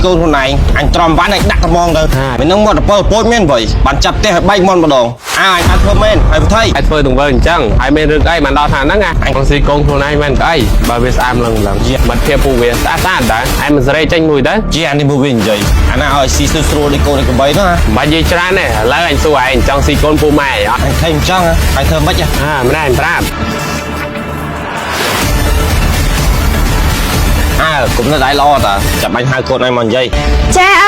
កូនខ្លួនឯងអញទ្រាំបានអញដាក់ត្មងទៅមិននឹងមកតពលពោចមែនវៃបានចាប់ផ្ទះឲ្យបែកមាត់ម្ដងអើអញបានធ្វើមែនហើយប្រថៃ ហើយធ្វើទង្វើអញ្ចឹងហើយមានរឿងអីបានដល់ថាហ្នឹងអញចង់ស៊ីកូនខ្លួនឯងមែនក្អីបើវាស្អាតម្លឹងម្លឹងមិត្តភាពពួកវាស្អាតស្អាតដែរឯងមិនសេរីចេញមួយទៅ ជាអានេះមួយវិញនិយាយអាណាឲ្យស៊ីស្រួលស្រួលដូចកូនដូចក្របីនោះ មិនបាច់និយាយច្រើនទេឥឡូវអញសួរឯងចង់ស៊ីកូនពូម៉ែអត់ អញថៃមិនចង់ហើយធ្វើម៉េច អាមិនដែរអញប្រាប់ អើគុំនៅដៃល្អតាចាំបាញ់ហៅកូនឯងមកនិយាយ ចាឪ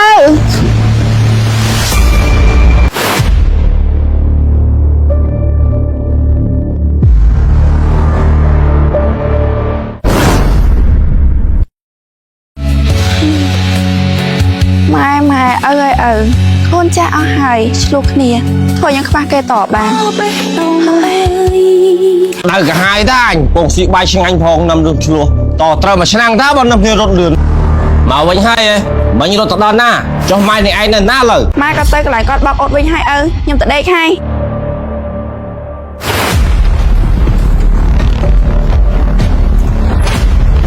ម៉ែម៉ែឪអើយឪកូនចាស់អស់ហើយឆ្លោះគ្នាធ្វើយ៉ាងខ្វះគេតបាន ដៅកាហាយតាអញពងស៊ីបាយឆ្ងាញ់ផងនំរឿងឆ្លោះតត្រូវមួយឆ្នាំតាបើនឹមគ្នារត់លឿនមកវិញហើយមិញរត់ទៅដល់ណាចុះម៉ែនេះឯងនៅណាលើ ម៉ែក៏ទៅកន្លែងគាត់បោកអត់វិញហើយឪខ្ញុំទៅដេកហើយ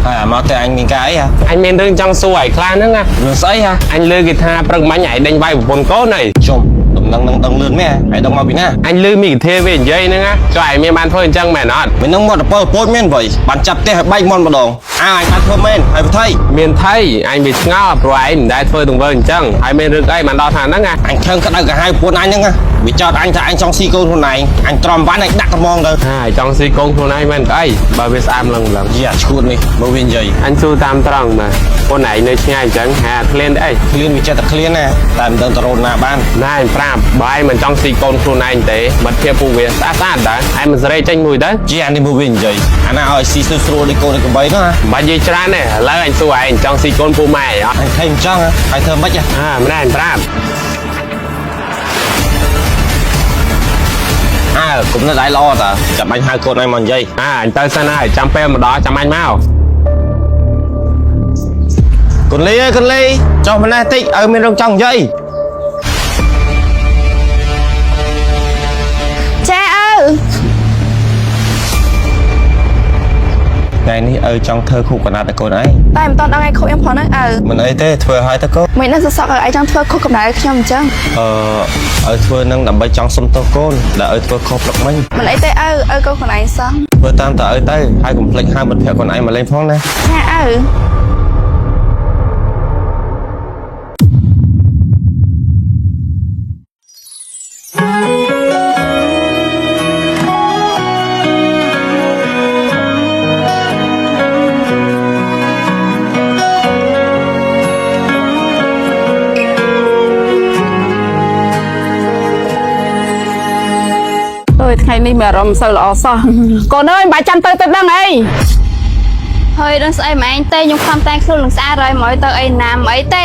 ហើយអាមកតែអញមានការអីហ่ะ អញមានរឿងចង់សួរឯងខ្លះហ្នឹងណា រឿងស្អីហ่ะ អញលើគេថាព្រឹកមិញឯងដេញវាយប្រពន្ធកូនហី ជុំដំណឹងនឹងដឹងលឿនមែនហើយដឹងមកពីណា អញលើមីកធាវានិយាយហ្នឹងណាចុះឯងមានបានធ្វើអញ្ចឹងមែនអត់ មិននឹងមកតពលពោចមែនវៃបានចាប់ផ្ទះឲ្យបែកមាត់ម្ដងអើអញបានធ្វើមែនហើយប្រថៃ មានថៃអញវាឆ្ងល់ព្រោះឯងមិនដែលធ្វើទង្វើអញ្ចឹងហើយមានរឿងអីបានដល់ថាហ្នឹងណា អញខឹងក្តៅកាហាយពួនអញហ្នឹងណាវាចោតអញថាអញចង់ស៊ីកូនខ្លួនឯងអញទ្រាំបានអញដាក់ត្មងទៅ ហើយចង់ស៊ីកូនខ្លួនឯងមែនក្អីបើវាស្អាតម្លឹងម្លឹង យីអាឈួតនេះមើលវានិយាយ អញសួរតាមត្រង់បាទកូនឯងនៅឆ្ងាយអញ្ចឹងហាឃ្លានទេអី ឃ្លានវាចេះតែឃ្លានណាតែមិនដឹងទៅរត់ណាបាន ណែអញប្រាប់បើឯងមិនចង់ស៊ីកូនខ្លួនឯងទេមិត្តភាពពួកវាស្អាតស្អាតដែរឯងមិនសេរីចេញមួយទៅ ជាអានេះមើលវានិយាយអាណាឲ្យស៊ីស្រួលស្រួលដូចកូនដូចក្របីនោះណា មិនបាច់និយាយច្រើនទេឥឡូវអញសួរឯងចង់ស៊ីកូនពូម៉ែអត់ អញថៃមិនចង់ហើយធ្វើម៉េច អាមិនដែរអញប្រាប់ អើគុំនៅដៃល្អតាចាំបាញ់ហៅកូនឯងមកនិយាយ អាអញទៅសិនហើយចាំពេលមកដល់ចាំអញមក កូនលីអើយកូនលីចុះម្នេះតិចឲ្យមានរឿងចង់និយាយ ចាឪ ថ្ងៃនេះឪចង់ធ្វើខូបកណាត់ឲ្យកូនឯង តែមិនតន់ដល់ថ្ងៃខូបខ្ញុំផងហ្នឹងឪ មិនអីទេធ្វើឲ្យទៅកូន មិនដឹងសសក់ឲ្យឯងចង់ធ្វើខុសកំណៅឲ្យខ្ញុំអញ្ចឹង អឺឲ្យធ្វើនឹងដើម្បីចង់សុំទោសកូនដែលឲ្យធ្វើខុសព្រឹកមិញ មិនអីទេឪឪកូនខ្លួនឯងសោះ ធ្វើតាមតើឲ្យទៅហើយកុំភ្លេចហៅមិត្តភក្តិខ្លួនឯងមកលេងផងណា ចាឪ អើយថ្ងៃនេះមានអារម្មណ៍មិនសូវល្អសោះកូនអើយមិនបាច់ចាំទៅទៅដឹងអី ហើយដឹងស្អីម៉ែឯងទេខ្ញុំខំតែងខ្លួននឹងស្អាតហើយមកឲ្យទៅអីណាមអីទេ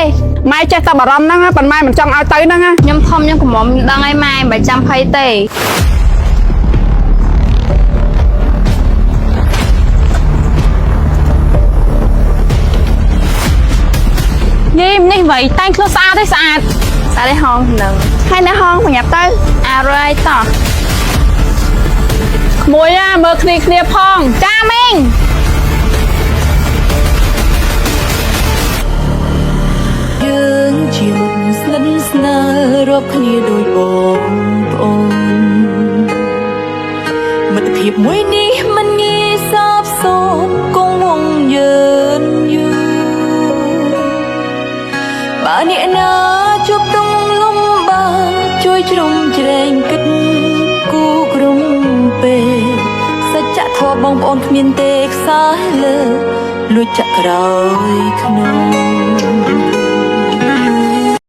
ម៉ែចេះតែបារម្ភហ្នឹងណាប៉ុន្តែម៉ែមិនចង់ឲ្យទៅហ្នឹងណា ខ្ញុំធំខ្ញុំកំមុំដឹងអីម៉ែមិនបាច់ចាំភ័យទេ យីនេះវៃតែងខ្លួនស្អាតទេស្អាត ស្អាតឯហងនឹង ហើយនៅហងប្រញាប់ទៅ អារយតោះ ក្មួយណាមើលគ្នាគ្នាផងចាមីង យើងជាមិត្តស្និទ្ធស្នាលរាប់គ្នាដូចបងប្អូនមិត្តភាពមួយនេះមិនងាយសាបសូន្យគង់វងយឺនយូរបើអ្នកណាជួបទុំលំបាកជួយជ្រោមជ្រែងគិតគូក្រុមពេលសច្ចធម៌បងប្អូនគ្មានទេខ្សែលើលួចចាក់ក្រោយក្នុង